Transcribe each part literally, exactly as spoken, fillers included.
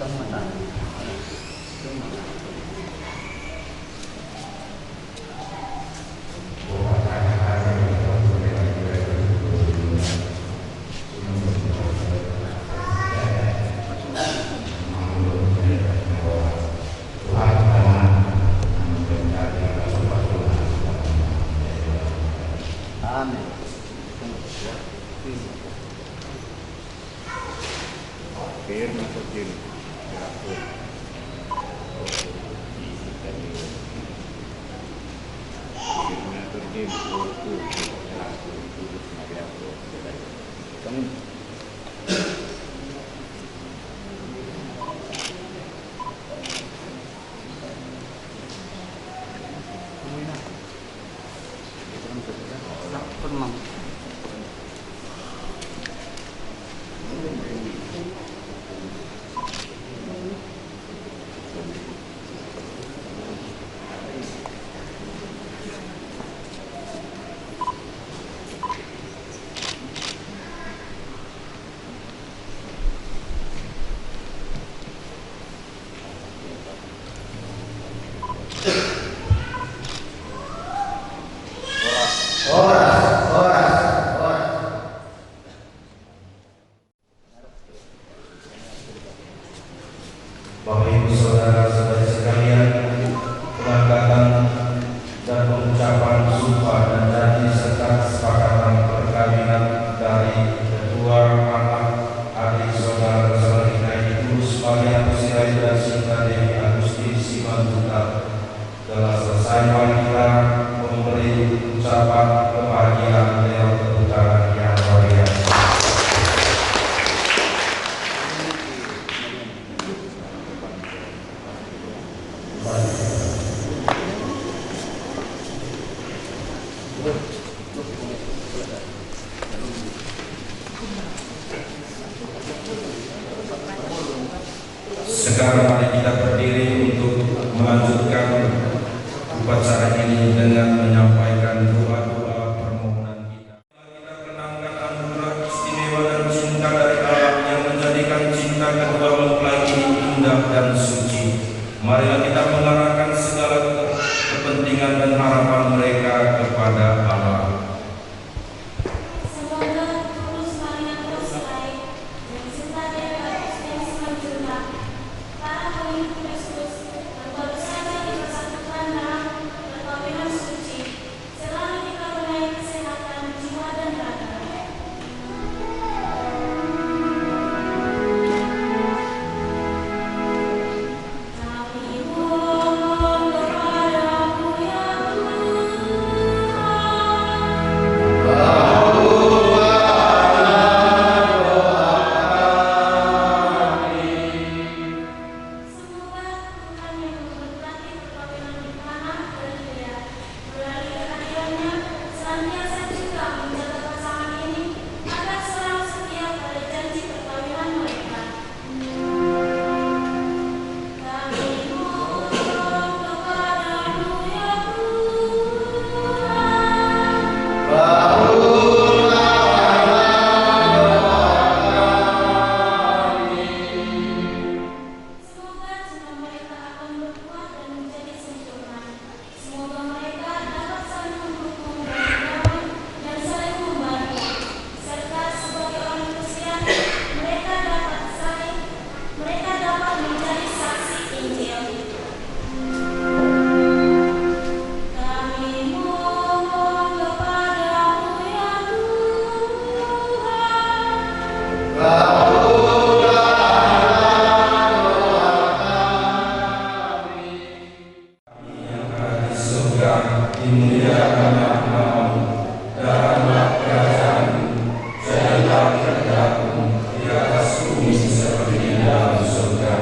Amin. Firma Virgin. Firma Virgin. Bapak Ibu Saudara-saudari sekalian, pengangkatan dan pengucapan sumpah dan janji serta kesepakatan perkawinan dari kedua anak adik saudara-saudari kita, Tulus Marianto Sirait dan Sinta Dewi Agustin Simanjuntak, telah selesai. Mari kita memberi ucapan kebahagiaan lewat tepuk tangan yang meriah. Sekarang mari kita berdiri untuk melanjutkan upacara ini dengan menyampaikan doa-doa permohonan kita. Kita kenangkan anugerah istimewa dan cinta dari Allah yang menjadikan cinta kedua mempelai ini indah dan suci. Marilah kita mengarahkan segala ke-, kepentingan dan harapan mereka kepada Allah. Semoga Tulus Marianto Sirait dan Sinta Dewi Agustin Simanjuntak, para pengikut Kristus, yang baru saja dipersatukan dalam perkawinan suci, selalu dikaruniai kesehatan jiwa dan raga. Semoga Tuhan yang memberkati perkawinan Hana dan Lydia melalui kehadirannya senantiasa juga menjaga pasangan ini agar selalu setia pada janji perkawinan mereka. Semoga cinta mereka akan berkuat dan menjadi sempurna. Semoga mereka dapat saling mendukung dan berdamai dan saling membantu, serta sebagai orang Kristen, mereka dapat saling, mereka dapat menjadi saksi Injil. Kami mohon kepada-Mu, ya Tuhan. Yang ada di surga, dimuliakanlah nama-Mu, datanglah kerajaan-Mu, jadilah kehendak-Mu di atas bumi seperti di dalam surga.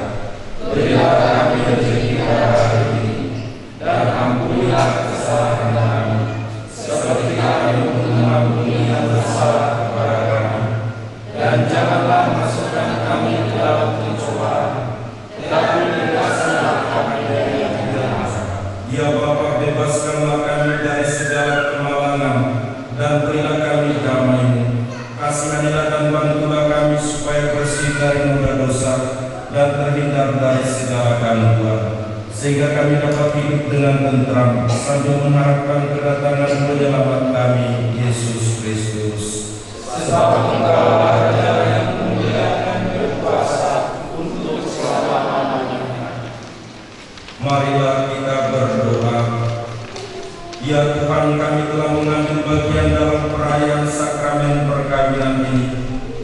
Berilah kami rezeki kita hari ini, dan ampunilah kesalahan kami, seperti kami pun mengampuni yang bersalah kepada kami. Dan janganlah masukkan kami ke dalam pencobaan, tetapi bebaskanlah kami dari yang jahat. Ya Bapa, bebaskanlah kami dari segala kemalangan, dan berilah kami damai-Mu. Kasihanilah dan bantulah kami supaya bersih dari noda dosa, dan terhindar dari segala gangguan, sehingga kami dapat hidup dengan tentram sambil mengharapkan kedatangan Penyelamat kami, Yesus Kristus. Sebab Engkau adalah yang mulia dan berkuasa untuk selama-lamanya. Marilah kita berdoa. Ya Tuhan, kami telah mengambil bagian dalam perayaan sakramen perkawinan ini.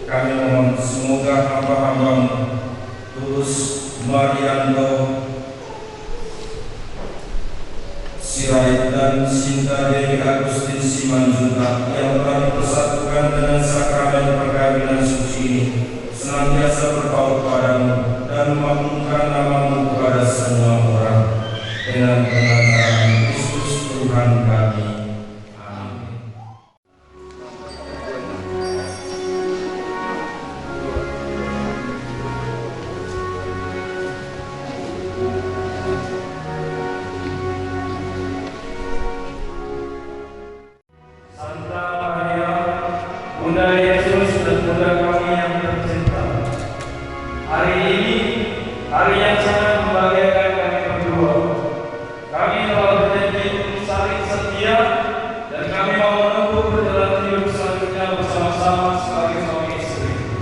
Kami mohon, semoga hamba-hamba-Mu, Tulus Marianto Sirait dan Sinta Dewi Agustin Simanjuntak, yang telah dipersatukan dengan sakramen perkawinan suci ini, senantiasa bertaut pada-Mu dan mengagungkan nama-Mu kepada semua orang. Dengan pengantaran Kristus Tuhan kami. Amin. Santa Maria, Bunda Yesus dan Bunda kami yang tercinta, hari ini hari yang sangat membahagiakan kami berdua. Kami telah berjanji untuk saling setia dan kami mau menempuh perjalanan hidup selanjutnya bersama-sama sebagai suami istri.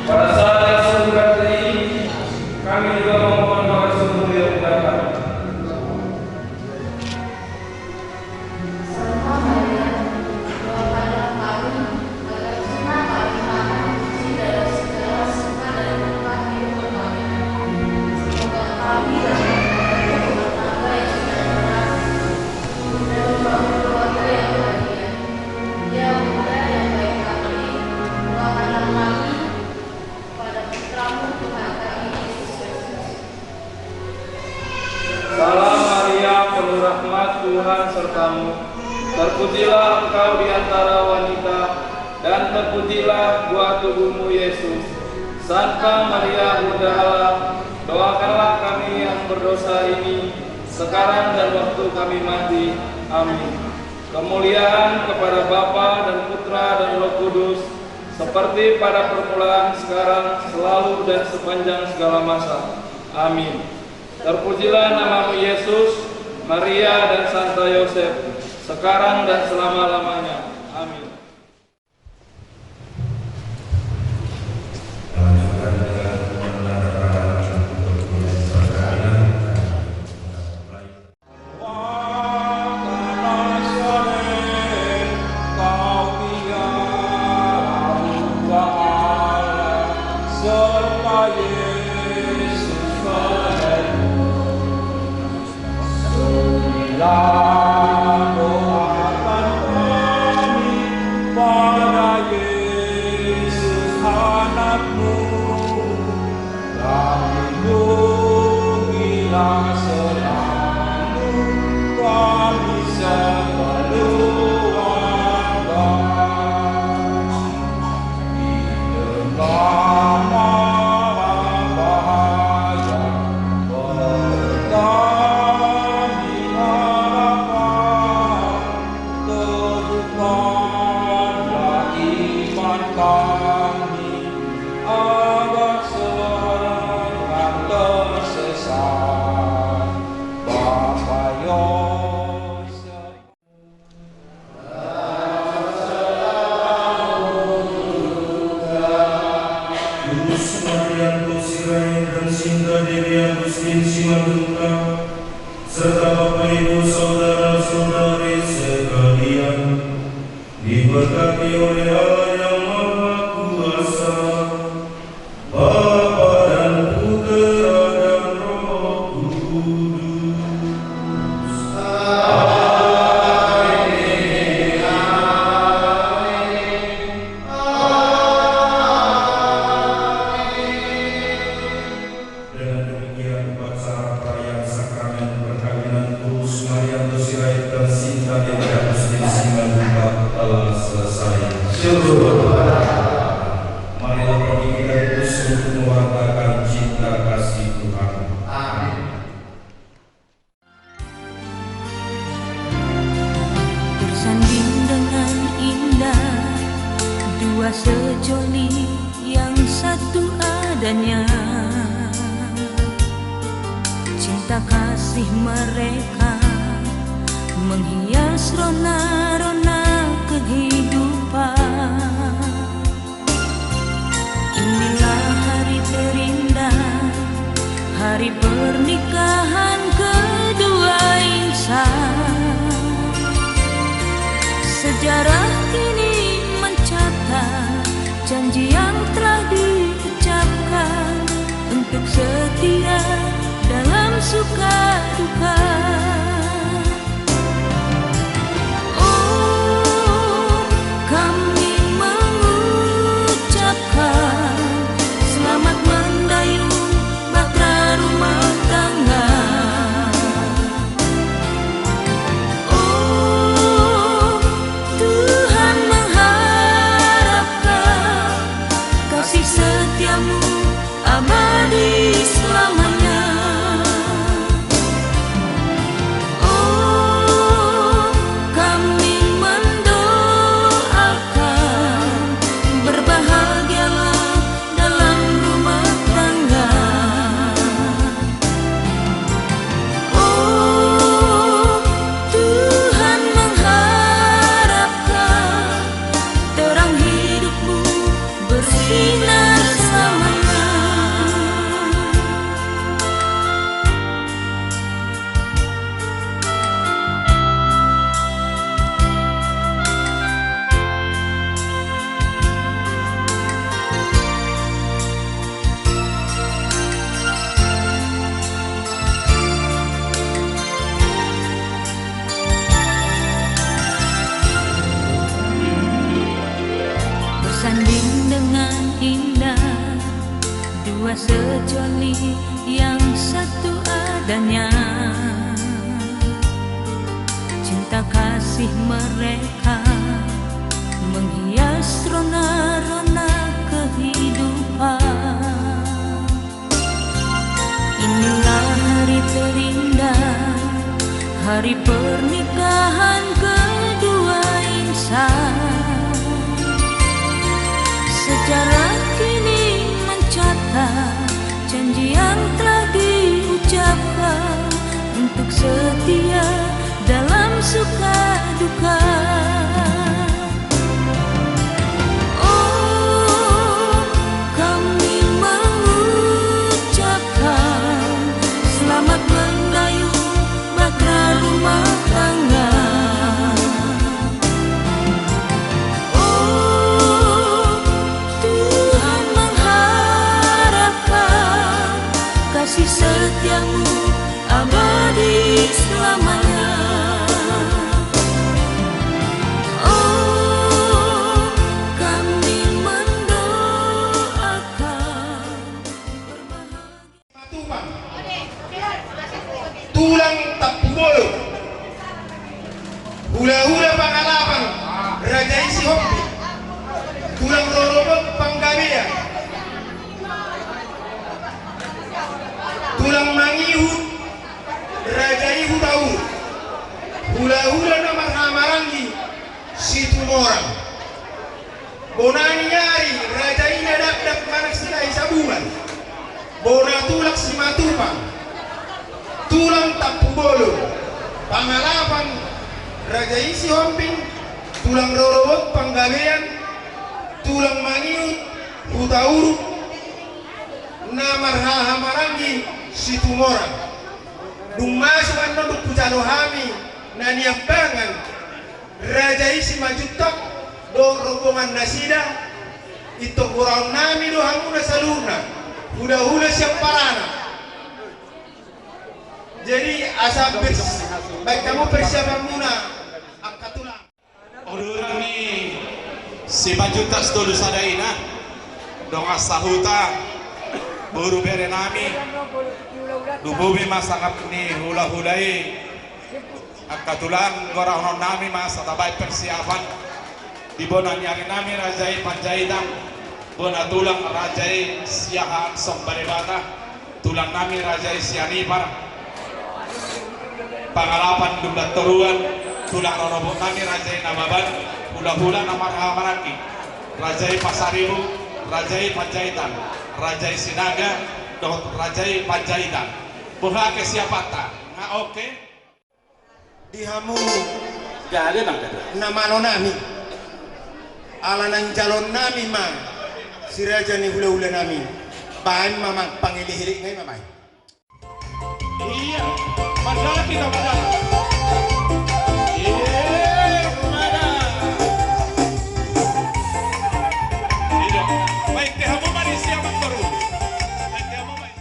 Pada saat yang sangat berarti ini, kami juga memohon doa restu dari Bunda kami. Santa Maria, doakanlah kami agar kita kami mampu suci dalam segala suka dan duka kehidupan kami. Semoga kami dapat membangun rumah tangga yang sejahtera dan membangun keluarga yang bahagia. Ya Bunda yang baik hati, doakanlah kami pada Putra-Mu Tuhan kami Yesus Kristus. Salam Maria, penuh rahmat, Tuhan sertamu. Terpujilah engkau di antara wanita, dan terpujilah buah tubuhmu, Yesus. Santa Maria, Bunda Allah, doakanlah kami yang berdosa ini, sekarang dan waktu kami mati. Amin. Kemuliaan kepada Bapa dan Putra dan Roh Kudus, seperti pada permulaan, sekarang, selalu, dan sepanjang segala masa. Amin. Terpujilah nama-Mu, Yesus, Maria, dan Santa Yosef, sekarang dan selama-lamanya. Amin. Lanjutkan dengan menandatangani dokumen perkawinan. Lindungilah selalu kami sekeluarga di tengah mara bahaya. Beri kami harapan, teguhkanlah iman kami, agar jangan tersesat, Bapa Yosef. Tulus Marianto Sirait dan Sinta Dewi Agustin Simanjuntak, serta Bapak Ibu Saudara-saudari sekalian, diberkati oleh Allah yang Maha Kuasa, Bapa dan Putra dan Roh Kudus. Amin. Amin. Dengan demikian, upacara perayaan sakramen perkawinan Tulus Marianto Sirait dan Sinta Dewi Agustin Simanjuntak telah selesai. Syukur kepada Allah. Marilah bagi kita terus untuk mewartakan cinta kasih Tuhan. Amin. Bersanding dengan indah dua sejoli yang satu adanya. Kasih mereka menghias rona-rona kehidupan. Inilah hari terindah, hari pernikahan kedua insan. Sejarah kini mencatat janji yang telah diucapkan untuk setia dalam suka duka. Oh, kami mengucapkan selamat mendayung bahtera rumah tangga. Oh, Tuhan mengharapkan kasih setiamu abadi selamanya. Oh, kami mendoakan berbahagialah dalam rumah tangga. Oh, Tuhan mengharapkan terang hidupmu bersinar selamanya. Bersanding dengan indah dua sejoli yang satu adanya. Cinta kasih mereka menghias rona-rona kehidupan. Inilah hari terindah, hari pernikahan kedua insan. Sejarah kini mencatat janji yang telah diucapkan untuk setia dalam suka duka. Oh, kami mengucapkan selamat mendayung bahtera rumah tangga. Oh, Tuhan mengharapkan kasih setiamu abadi selamanya. Oh, kami mendoakan berbahagia. Matupang. Tulang Tampubolon. Hulahula Pangalapan, Raja i Sihombing. Tulang rorobot Panggabean. Tulang mangihut, Raja i Hutauruk. Hulahula na marhahamaranggi, Situmorang. Bona ni ari, raja i na dakdak manang silahi sabulan. Bona tulang Simatupang. Tulang Tampubolon. Pangalapan, Raja i Sihombing. Tulang rorobot Panggabean. Tulang mangihut, Hutauruk. Na marhahamaranggi, Situmorang. Dung masuk annon dung hujalo hami na niambangan Raja i Simanjuntak dohot rombongan nasida, intong goraonnami do hamuna saluhutna, hulahula sian Paranak. Jadi asa pers-, baen hamu persiapanmuna, angka tulang. Odorang ni Simanjuntak Sitolu Sada Ina, dongan sahuta, boru berenami, lumobi ma sangap ni hulahula i. Angka tulang, goraonnami ma asa tabaen persiapan di bona ni arinami Raja i Panjaitan, bona tulang Raja i Siahaan Somba Debata, tulangnami Raja i Sianipar, Pangalapan Lumban Toruan, tulang rorobotnami Raja i Nababan, hulahula na marhahamaranggi, Raja i Pasaribu, Raja i Panjaitan, Raja i Sinaga, dohot Raja i Panjaitan. Boha ke siapata? Nga oke? Di hamu. Gabe bang gabe. Na malo nami. Ala naeng jaloon nami ma si raja ni hulahula nami. Baen ma mang pangelekelek ngai ma baen. Iya, mandala kita mandala. Iya, mandala. Iya, baik, te hamu ma di siapa baru? Baik, te hamu ma di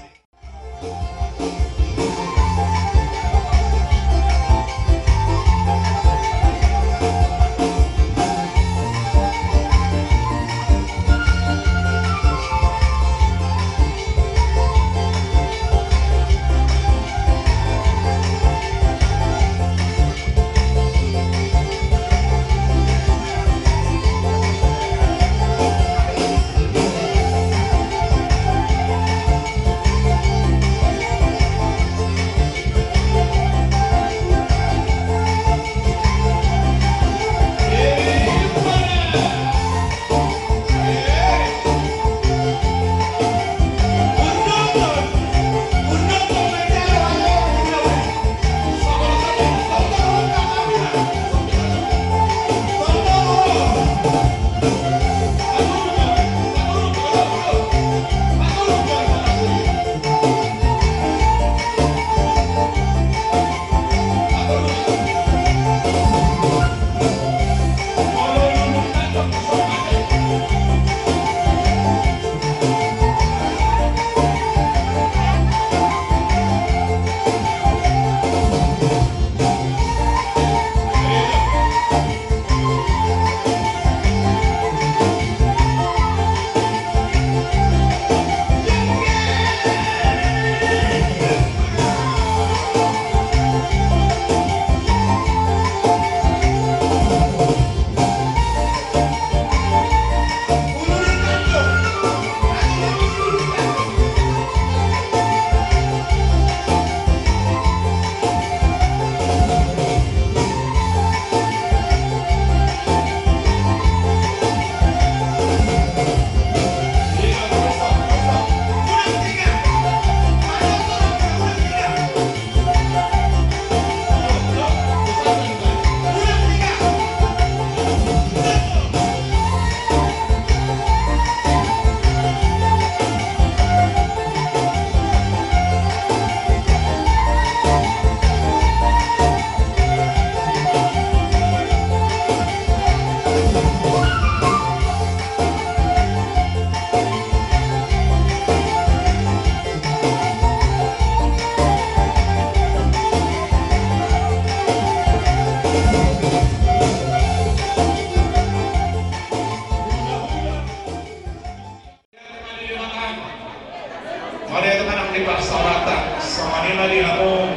Mauliate ma di pasahaton, songon i ma di hamu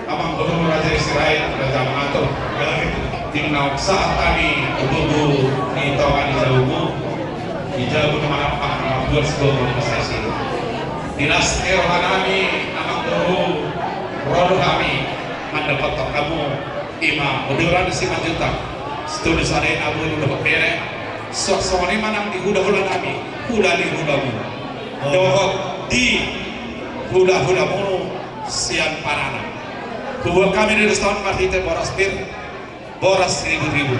amangboru Raja Israel, Raja Mangatur. Di na sahat hami tu tugu ni tonga ni jabu, di jabu na marampang na mambuat sigogo ni sesi. Di las ni roha nami amangboru, ro do hami mandapothon hamu, ima uduran Simanjuntak, Situmorang, sada na boi dohot bere. Songon i ma nang di hulahula nami, hula ni hulamu, dohot di hulahula munu sian Paranak. Huboan hami do dison marhite boras pir, boras ribu-ribu.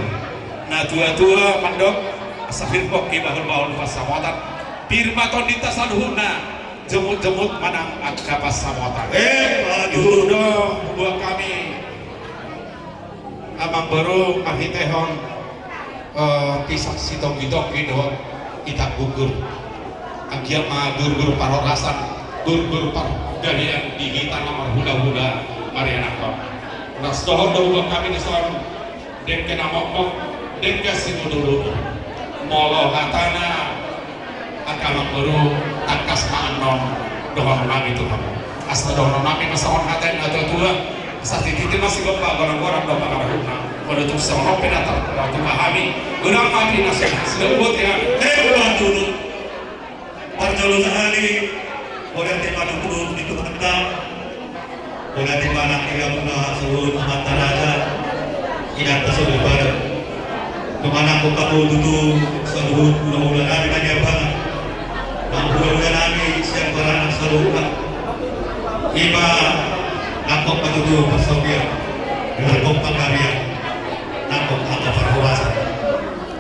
Natuatua mandok, asa pir pongki bahulbahul pansamotan, pir ma tondinta saluhutna, jomutjomut ma nang angka pansamotan. Eh, aduh. Huboan hami amangboru marhitehon, eh, pisang sitonggitonggi dohot itang gurgur. Anggiat ma gurgur parhorasan, gurgur pardalian di hita na marhulahula marianakhon. Las dohot do huboan hami dison, dengke na mokmok, dengke simudurudur. Molo hatana angka amangboru, tangkas ma annon dohonon nami tu hamu. Asa dohonon nami ma songon hata ni natuatua: Asa tititi ma sigompa, gorang-gorang do pangarahutna. Molo tung songon on pe na tartupa hami, godang ma api na so sidok boti hami. Eh, ulaon tutu. Parjolo sahali, mauliate ma di Tuhanta. Mauliate ma nang di hamuna saluhut amanta raja, inanta saluhut. Manang pe hamu tutu saluhut hulahula nami na di Abangan, nang hulahula nami sian Paranak saluhutna. Ima nangkok ma tutu parsaulian, nangkok panggabean, nangkok angka parhorasan.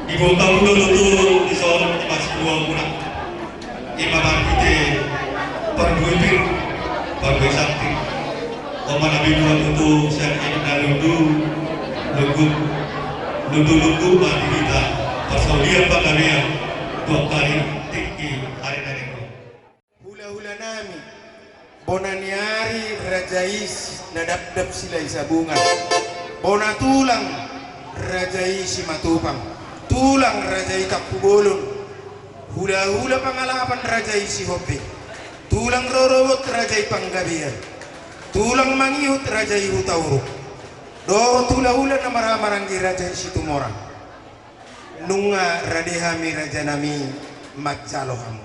Diboan hamu do tutu dison di parsaulian muna. Ima marhite parbue pir, parbue santi. Oma na binoan tutu sian i na lundu, lundu, lundu, lundu ma di hita parsaulian panggabean tu angka ari tingki ari na denggan. Hulahula nami, bona ni ari raja i si na dapdap Silahisabungan, bona tulang raja i Simatupang, tulang raja i Tampubolon, hulahula pangalapan raja i Sihombing, tulang rorobot raja i Panggabean, tulang mangihut raja i Hutauruk, dohot hulahula na marhaha maranggi raja i Situmorang. Nunga rade hami raja nami manjalo hamu.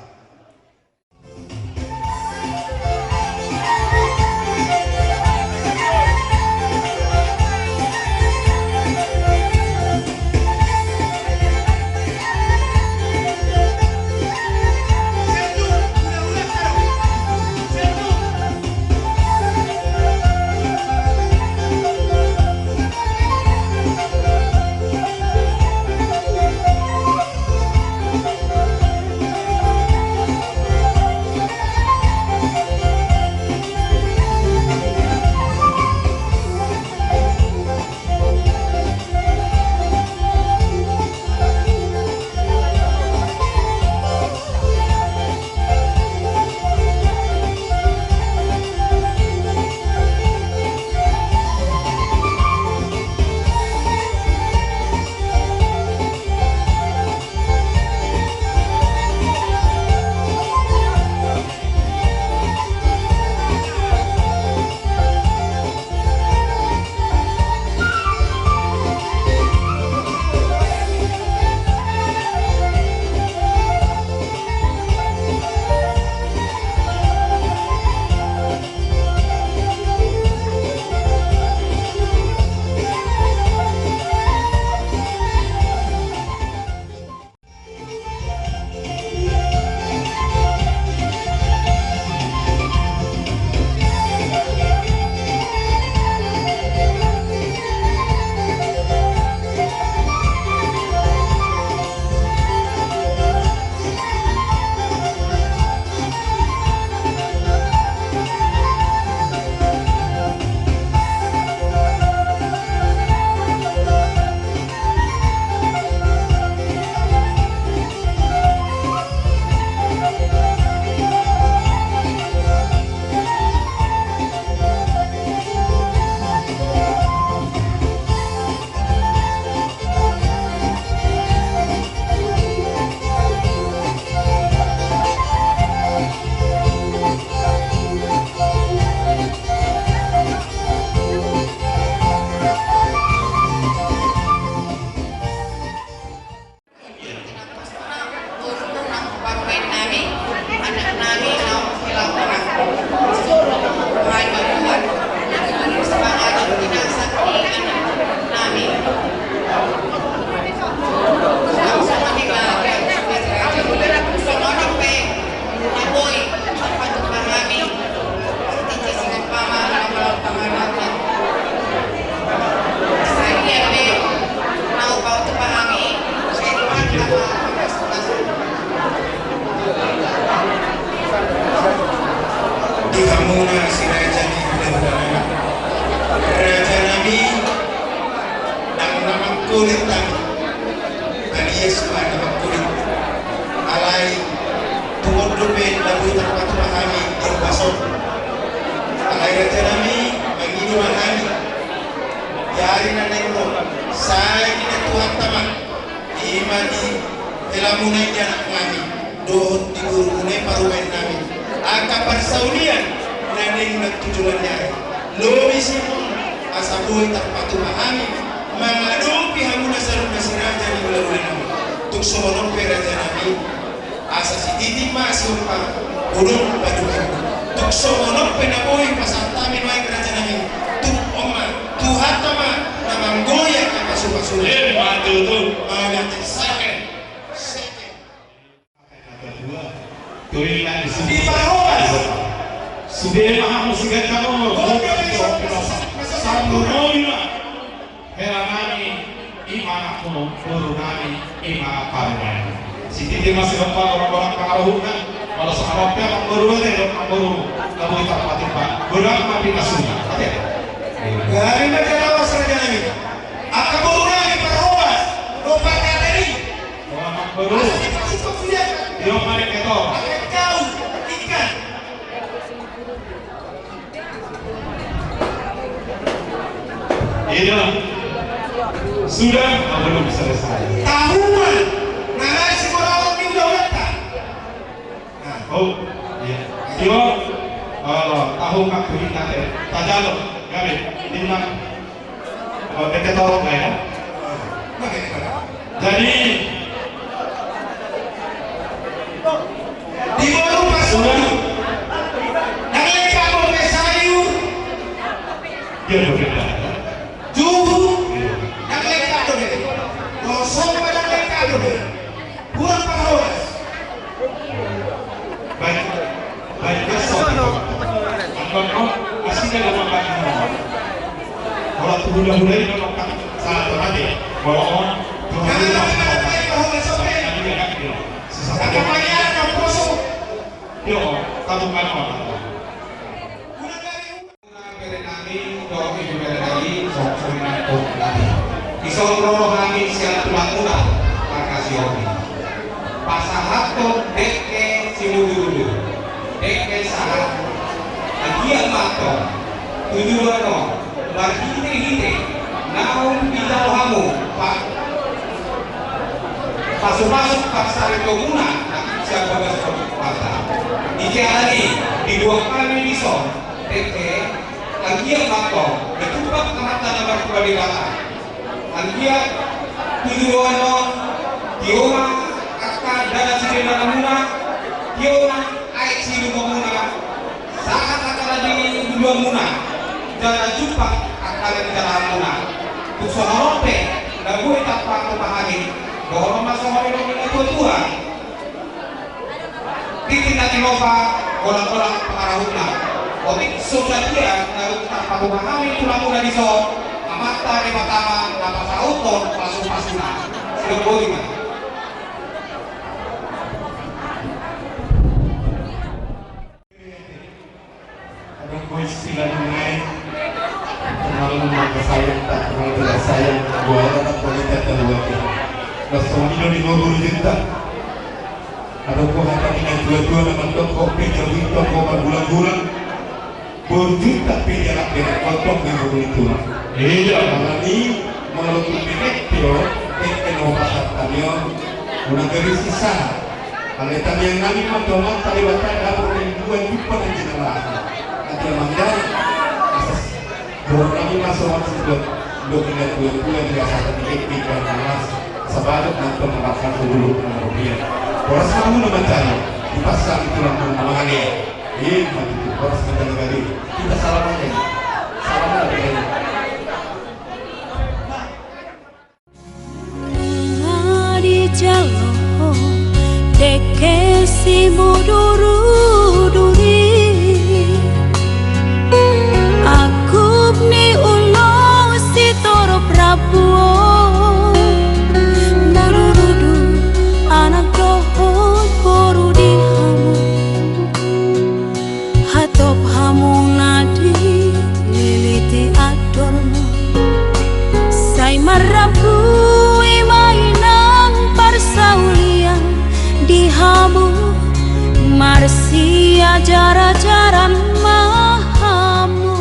Di hamuna si raja ni hulahula nami, raja nami, ndang na mangkolit hami. Alias ma na mangkolit. Alai tung on dope na boi tarpatupa hami di ruas on. Alai raja nami, mangido ma hami. Di ari na naeng ro, sai di na Tuhanta ma. Ima di helamuna i di anak nami dohot di borumuna i parumaen nami. Angka parsaulian na denggan tu joloan ni ari. Lobi simul asa boi tarpatupa hami mangadopi hamuna saluhutna si raja ni hulahula nami. Tung songon on pe raja nami, asa sititi ma sihompa, godang paduka. Tung songon on pe na boi pasahat hami nuaeng raja nami. Tung on ma, Tuhanta ma na manggoi angka pasupasuna. Ima tutu. Mauliate. Seke. Seke. Di parhorasan. Sude ma hamu siganjang umur. Sambung ma. Hela nami, ima anakmu, boru nami, ima parumaen. Sititi ma sigompa, orang-orang pangaruhuna. Molo songon on pe amangboru, ate, do amangboru, na boi tarpatupa. Godang ma pinasuna. Ate. Gabe ma jala lawas raja nami. Angka boru nami parhoas, do parkateri. Wah, amangboru. Asal dipasuk kau kuliah. Yo, mari ketor. Angka kau ikan. Iya. Sudah? Oh, belum selesai. Tahu, Bang. Nah, si Boraon ini udah datang. Nah. Oh, iya. Yo. Oh, tahu, Kak, berita, eh. Tajalo. Gabe. Lima. Oh, dia ketorong, ya. Jadi, di boru pasupasu. Ndang lengkap dope sayur. Iya, betul. Juhut. Ndang lengkap dope. Kosong ndang lengkap dope. Kurang parhoas. Baik. Baik, biasa. Angkon, oh, aslinya nama Pak Imam. Kalau tu hula-hula ini nama Pak, salah tu nanti. Kalau on, tu hula-hula. Yo, satu kan on. Bere nami, dohot ibebere nami, songon i ma tu hami. Dison ro hami sian tulangmuna, marga Sihombing. Pasahathon dengke simudurudur, dengke sahat. Anggiat ma antong tu joloan on, marhite-hite naung dijalo hamu pa-, pasu-pasu parsaripeonmuna, na sian bagas partutuanta. Di jala ni, dibuat hami dison, dengke, anggiat ma antong, ditumpak Amanta na martua Debata. Anggiat tu joloan on, tio ma angka dana sidendananmuna, tio ma aek siulumuna, sahat angka na di uluanmuna, jala jumpang angka na di jalahanmuna. Tung songon on pe, na boi tarpatupa hami, dohonon ma songon nidok ni na tua-tua. Tintin na tinopa, golang-golang pangarahutna. Otik so sadia na tarpatupa hami tulangmuna dison, Amanta Debata ma na pasauthon pasu-pasuna. Sidok boti ma. Adong do istilah nai, kenal maka sayang, tak kenal tidak sayang, dua orang tak boleh kata dua kali. Langsung ini di nomor juta. Adong do hata ni na tua-tua na mandok, kopi jauh itu, kopi bulan-bulan. Boru juta pe dialap dengan kontong di boru itu. Iya. Karena ni, molo tu menek tio, eh, eh, no pasar tanion, unang gabe sisa. Alai tamiang nami ma tu Amanta Debata, dapot na dua juta na jeneral. Nanti amang dah, asas. Boru nami ma songon sidok, dok inda tua-tua di asa tadi, eh, eh, kan alas. Sabalut nanti makan dulu na rupiah. Boras kamu na mancari, dipasang itu langsung na mangale. Eh, mati tu, boras kita negari. Kita salam aja. Salam aja. Nga dijalo dengke simudurudur i, angkup ni ulos sitorop rambu on, na rurudur anak dohot boru di hamu. Hatop hamu na dililiti andormu, sai marrambu i ma inang parsaulian di hamu, marsiajar-ajaran ma hamu.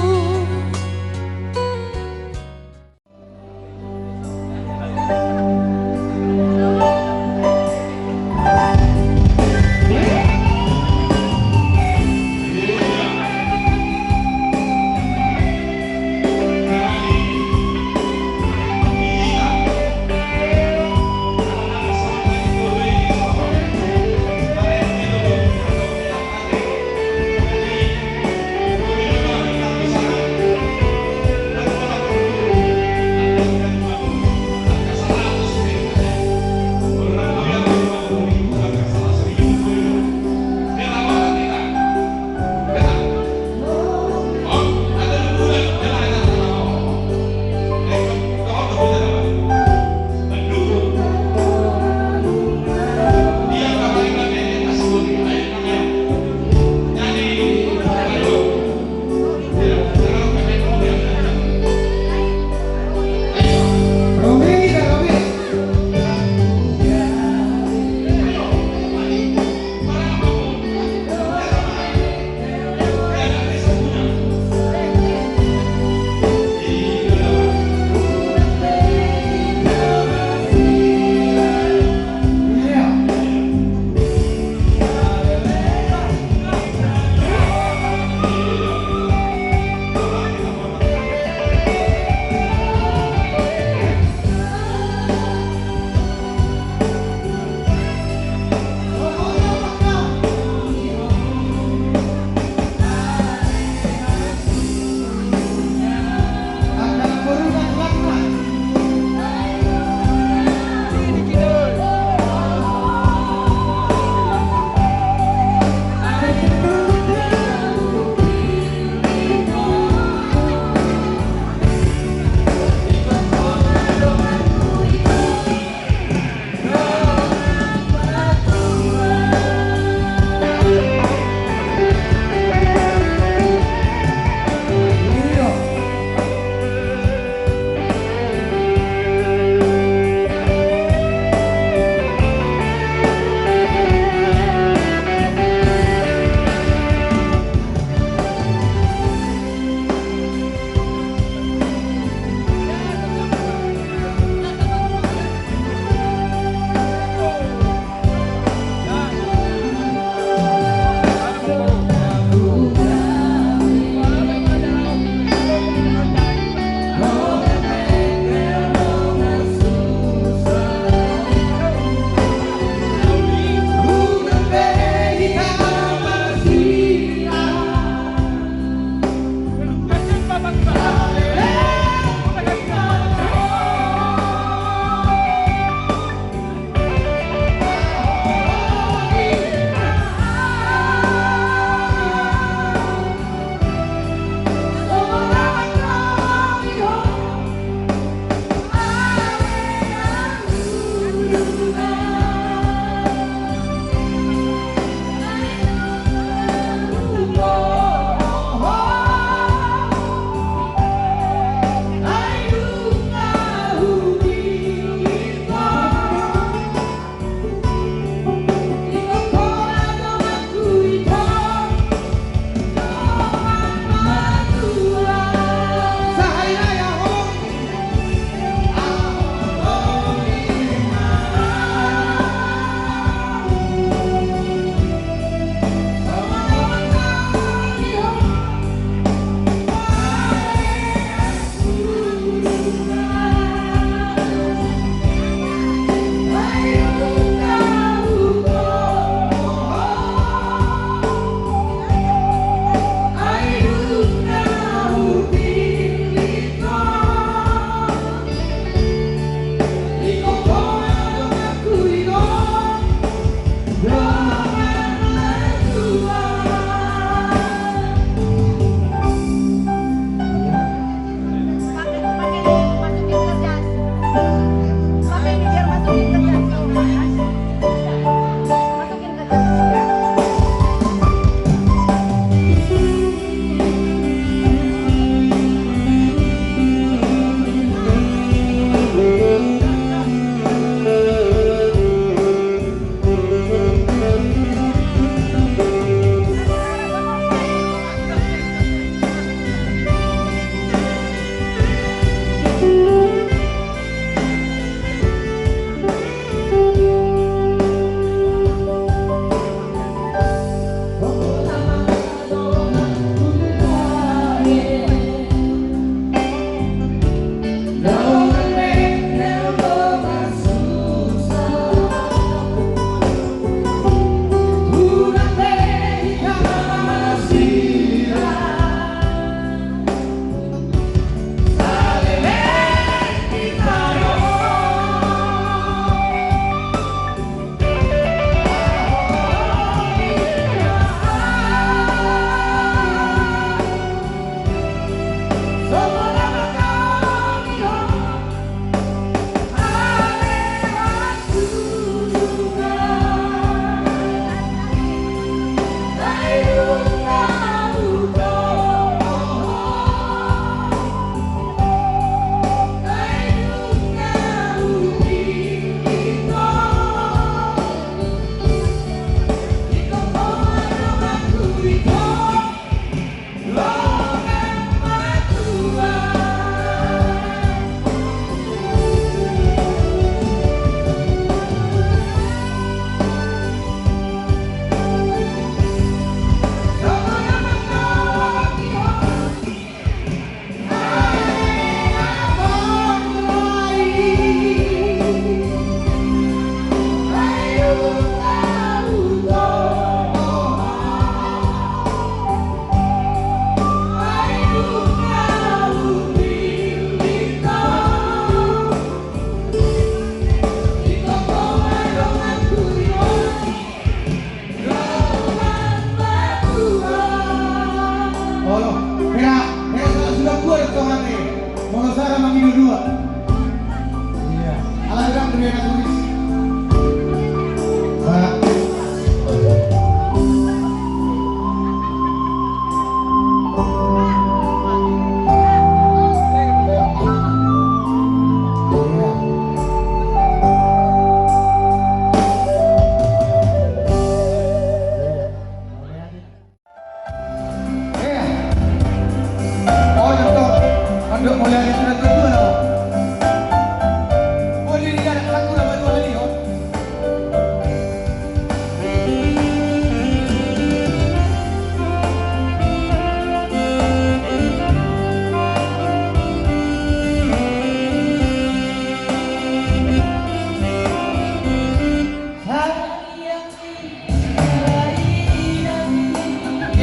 Iya,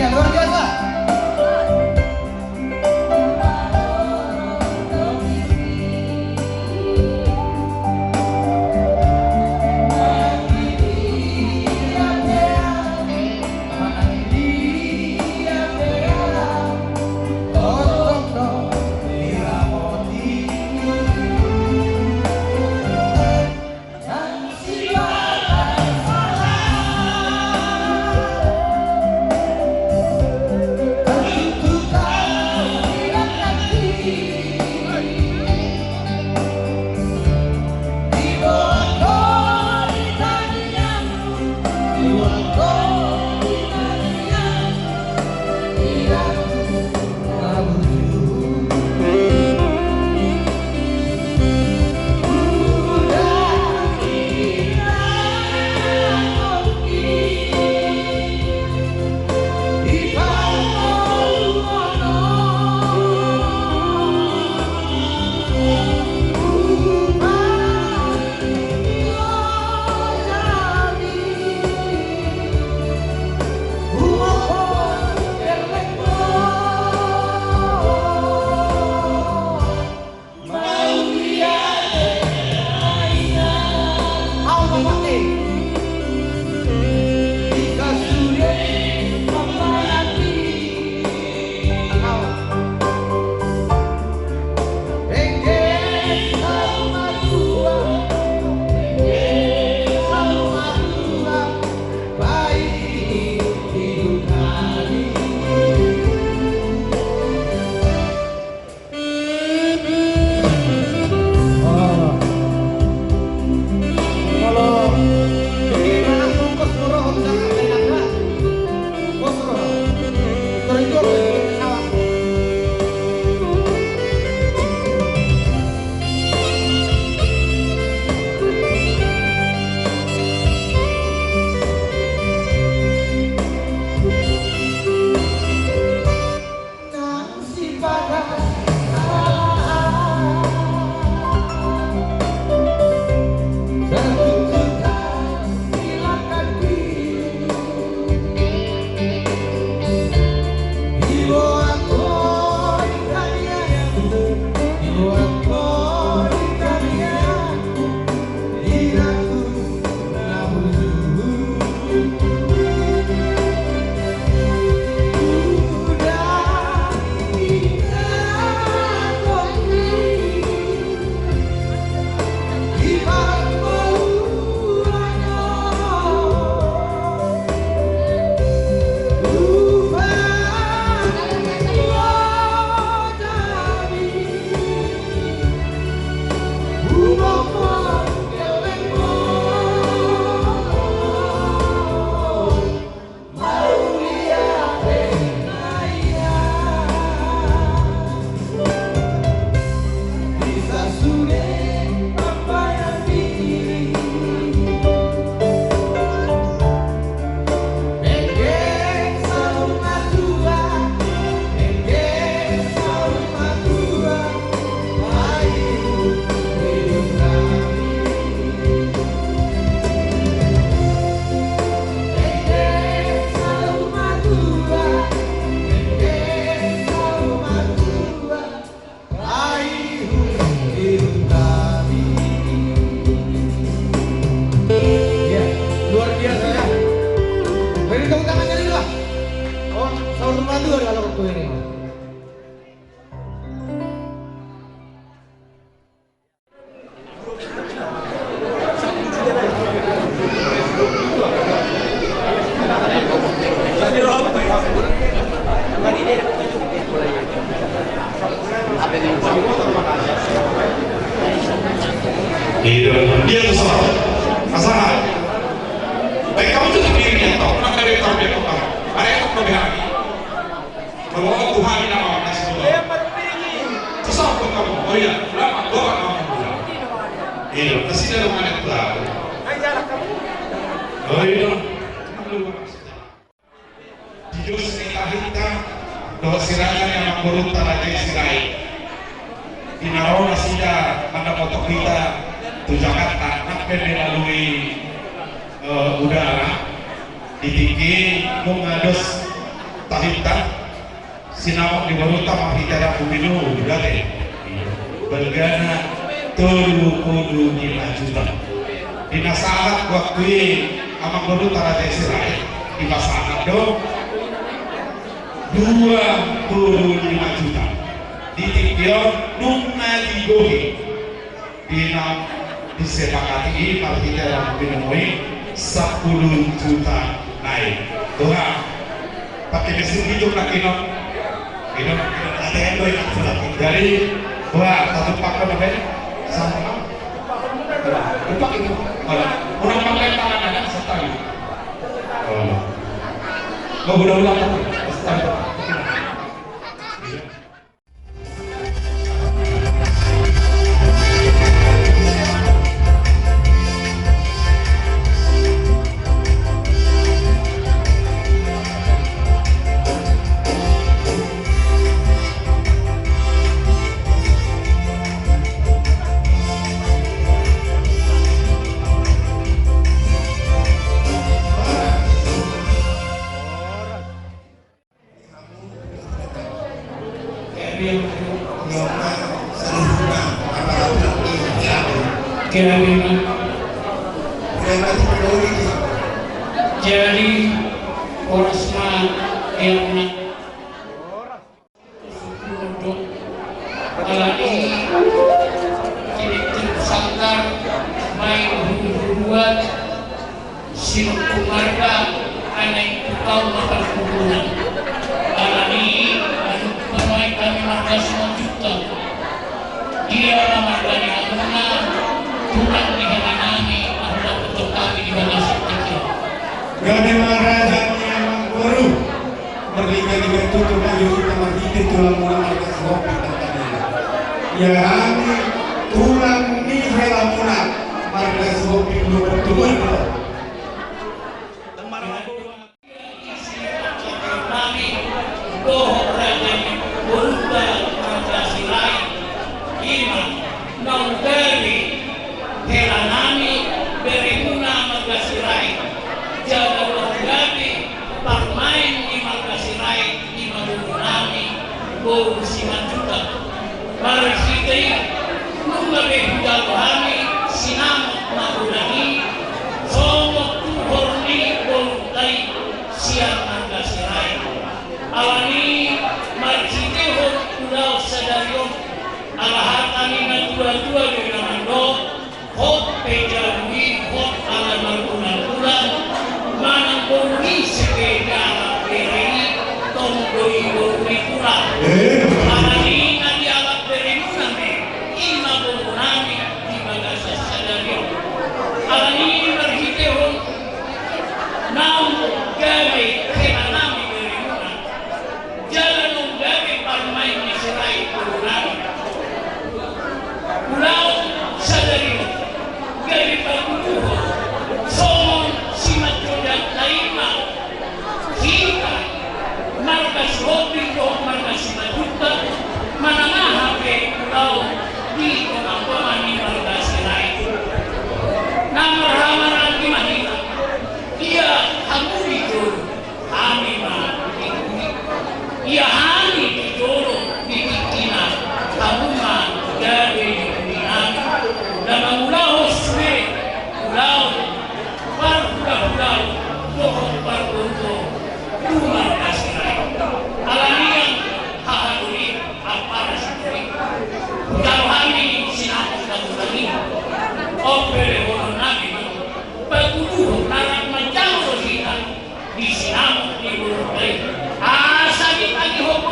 luar biasa. Iya, luar biasa ya. Beri tepuk tangan yang meriah. Oh, saur matua di alam waktu ini. Iya, dia tuh salah. Asal. Baik, kamu tuh sendiri yang tahu. Kenapa dia tahu dia tahu? Ada yang tahu lebih lagi. Kalau Tuhan yang mau kasih tahu. Sesat pun kamu. Oh iya, ulama, bapak mau pulang. Iya, kasih dia rumah itu. Oh iya. Di dos ni tahinta, dohot si raja ni amangborunta Raja i Sirait. Di na ro nasida mandapothon hita tu Jakarta, nang pe melalui, eh, udara, di tingki nunga dos tahinta, sinamot ni borunta Marhite Rambu Binuhung, berarti. Balgana tolu pulu lima juta. Di na sahat waktu i amangborunta Raja i Sirait, dipasahat do dua pulu lima juta. Di tingki on nunga digohi. Di na disepakati i Marhite Rambu Binuhung i sampulu juta nai. Tuha. Pakai mesin hitung na kino. Kino, A T M do i. Jadi, tuha, satu paket apa ya? Sama. Lupa itu. Mana? Orang pakai tangan ada, sekali. Oh. Oh, udah, udah. Sekali. Jadi, horas ma, ya, alani, ini sanggar, main hulu-huluan, sinungkun marga, anak itu kau makan kuburan. Alani, anu, menuai kami marga Simanjuntak. Dia marga ni hamuna, tulang ni hami nami, aku dapat kami di bagasan kecil. Gabe ma raja ni amangboru. Marliga-liga tutu ma hita marhite tulang muna marga Sihombing Tangkadila. Ia hami tulang ni hela muna marga Sihombing Lumban Tubuan. Dohot raja ni borunta marga Sirait, ima naung gabe hela nami bere muna marga Sirait, jala naung gabe parumaen ni marga Sirait, ima boru nami, boru Simanjuntak. Marhite i, nunga be hujalo hami sinamot na godang i, songon tuhor ni borunta i sian marga Sirait. Alani, marhitehon ulaon sadari on, ala hata ni natuatua do i na mandok, hot pe jabu i, hot ala marguna-guna, manang boru i sege dialap bere i, tong do i boru ni tulang. Eh. Alani na dialap bere muna be, ima boru nami di bagasan sadari on. Alani marhitehon naung gabe hela nami bere muna. Jala naung gabe parumaen ni Sirait boru nami. Ulaon sadari on gabe pangguduhon songon simanjujungta i ma hita marga Sihombing dohot marga Simanjuntak manang aha pe ulaon di tongatonga ni marga Sirait. Na marhamaranggi ma hita, ia hamu di jolo, hami ma di pudi. Ia hami di jolo di tingkina, hamu ma gabe di pudi nami. Na mangulahon sude ulaon parhulahulaon dohot parboruon tu marga Sirait. Alani i, haha doli, ampara sidoli, hujalo hami sinamot na godang i. On pe lehonon nami, pangguduhon na rap manjalo do hita di sinamot ni borunta i. Asa ditagihon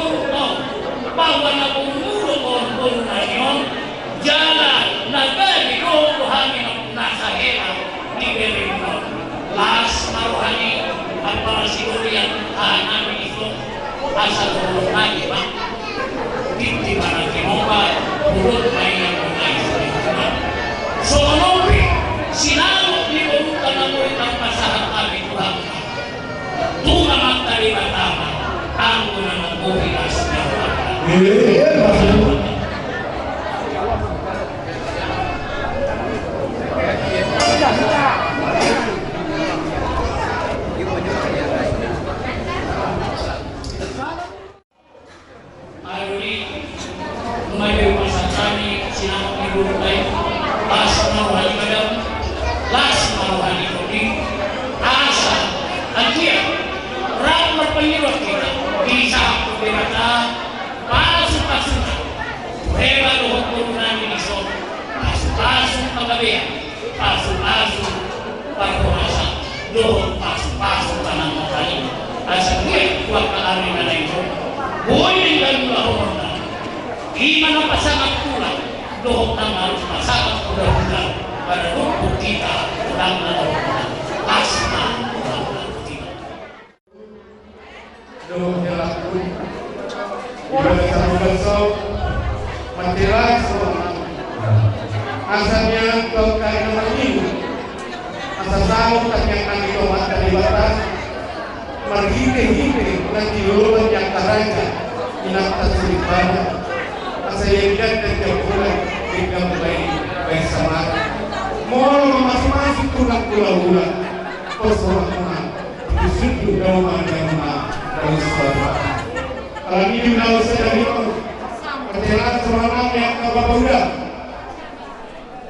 Aluri, maju pasangan ni sinamot ni guru tai, las ma roha ni madam, las ma roha ni tondi, asa, anggia, rap marpangido hita, disahat tu Debata, pasu-pasuna, tu hela dohot boru nami dison, pasu-pasu panggabean. Pasu-pasu parhorasan dohot pasu-pasu panangan tali. Asa buat tu angka ari na naeng ro, boi denggan ulaonna. I ma na pasangap tulang dohot na marpasangap hula-hula, pada rumput hita tulang na dohot. Las ma tulang na dohot. Dohot hela pun. Ibadah satu besok. Matilah semua. Asa nian kau kain nama ini. Asa saut tanyang kami kau mata di batas. Marhite-hite nanti lolo yang karaja. Inap tak sulit banget. Asa ia tidak dan jauh pulang. Tidak baik, baik sama. Molo masuk-masuk pulang pulau-pulau. Kosong. Di situ daun panjang rumah, daun suara. Alani di daun sedang itu, kecelan seorang yang kau bapak udah.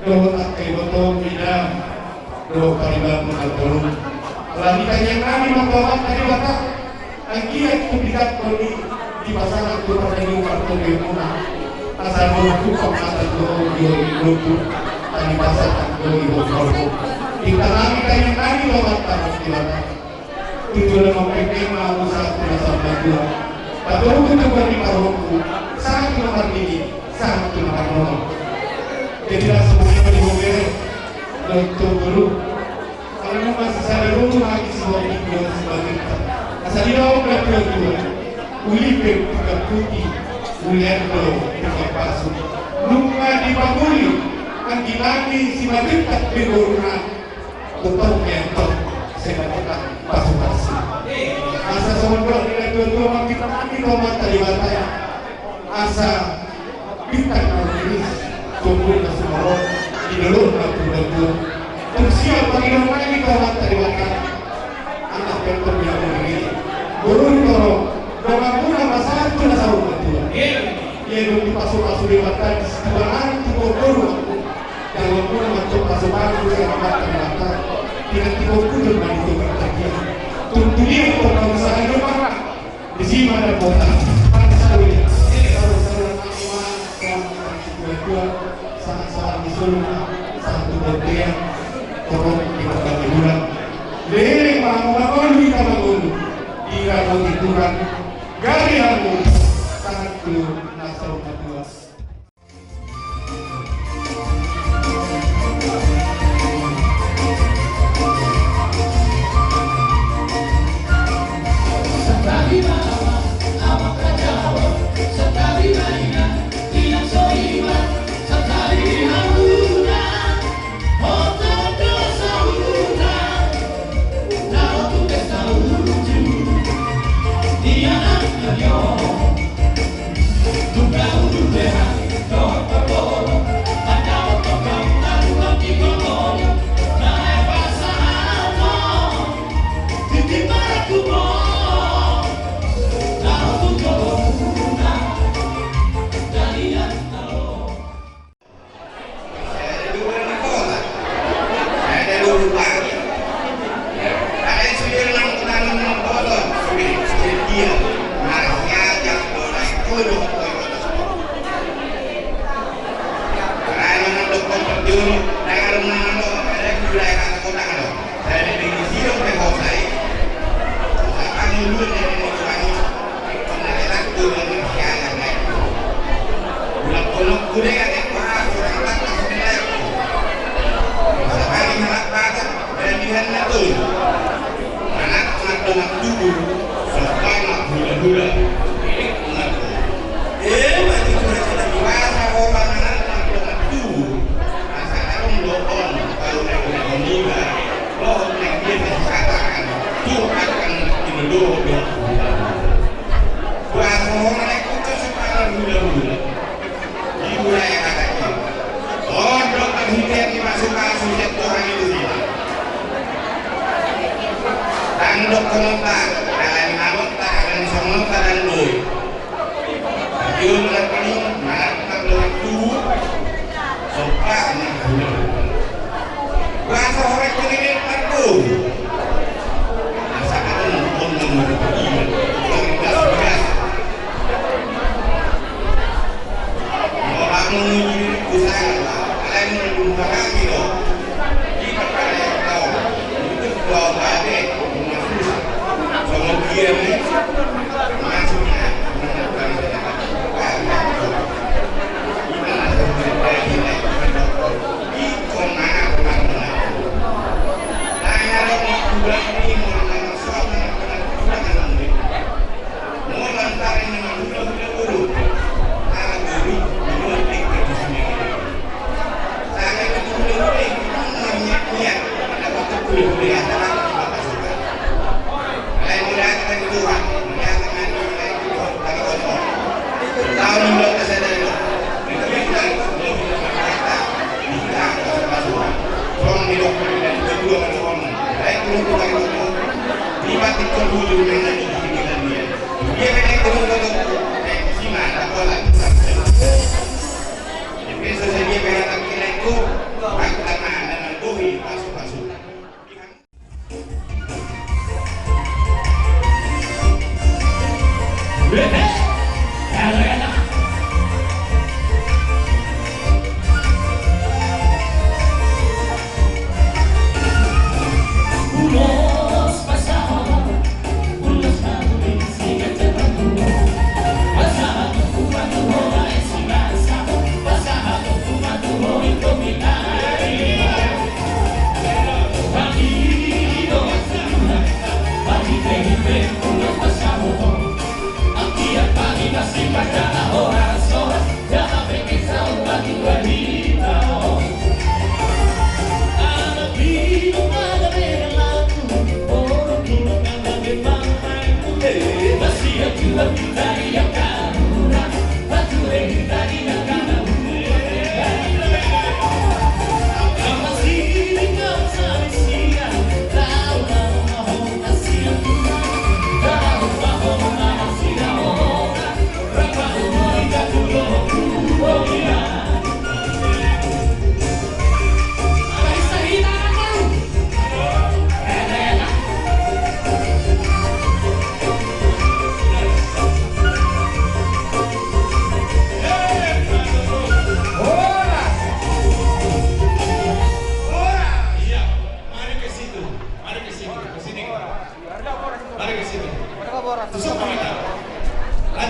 Dohot angka iboto mida, dohot pariban pengatolong. Alani tanyang nami matomat tadi batak, anggiat tu bidak koni, di pasangan tu pertanyaan partoge muna. Asa dohot tu pamata dohot di ori dohot, tadi pasangan dohot di dohot. Di tanami tanyang nami dohot tadi batak. Tujuan mempeke ma usaha tu na saur matua. Patoru tu tujuan ni parhompu, sahat tu na mardidi, sahat tu na marnono. Jadi langsung saja di bobere, doktor guru. Kalau mau masih sadar dulu lagi si bobere dua sebagai. Asal dia udah tua-tua. Uli pe tiga putih, uli endo tiga pasu. Nunga dipaguli, anggi nami si madetak di boruna. Betul ya, betul. Saya katakan pasu-pasu. Asa songon dohot ni na tua-tua, mangkita nami dohot mata di mata. Asa bintang na riris, tumpul na sumorop, di dolok na tua-tua. Tung siap pangido nami dohot mata di mata. Anak bentuk yang begini. Burung toro, dongan muna masa tu na saur matua. Ia dong dipasu-pasu di mata, di situ barang tu kotor. Kalau pun masuk pasukan, bisa dapat ternyata tidak dipukul dari itu bertahan. Tentunya untuk bangsa Indonesia, di sini ada kota. Bangsa Indonesia. Jadi kalau saya nama, saya tua, sangat-sangat disuruh, sangat berbeda, tolong kita bagi bulan. Lele, mau, mau, kita bangun. Tidak mau hiburan. Gari aku, sangat tu, nasau kedua.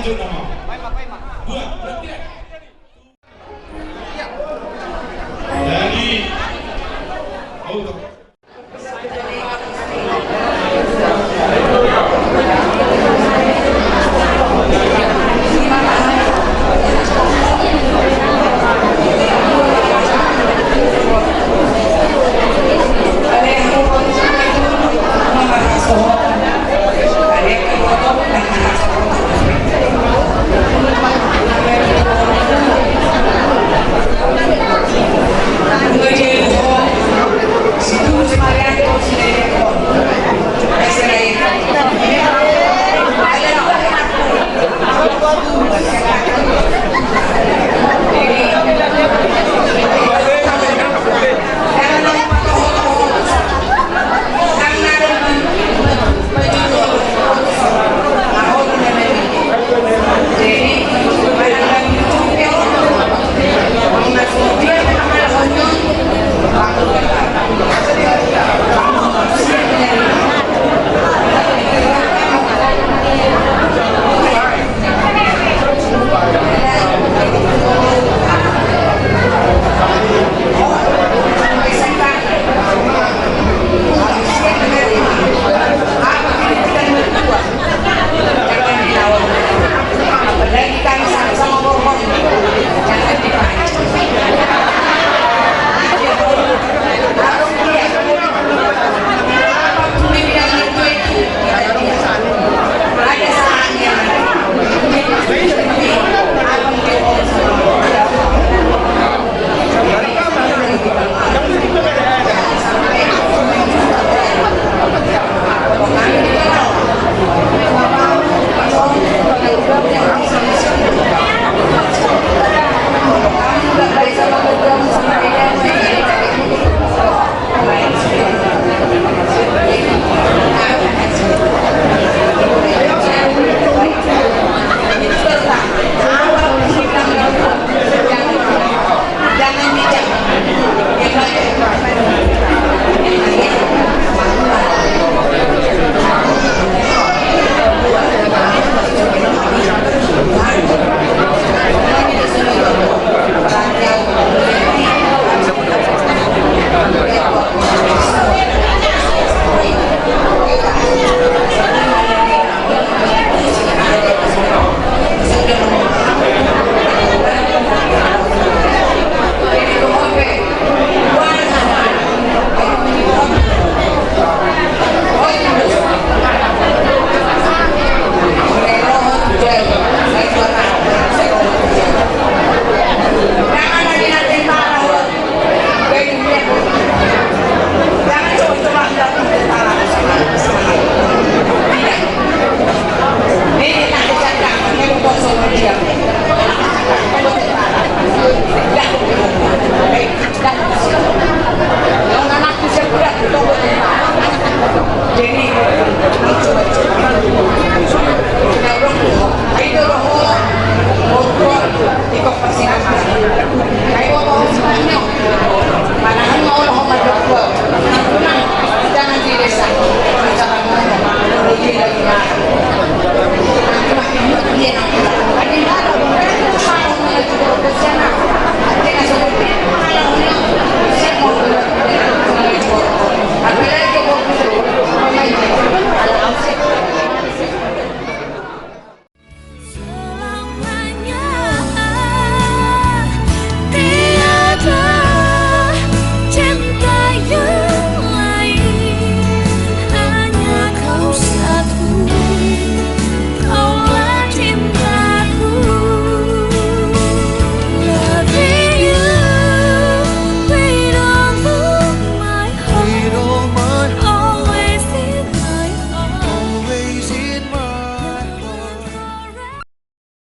Dua, berhenti.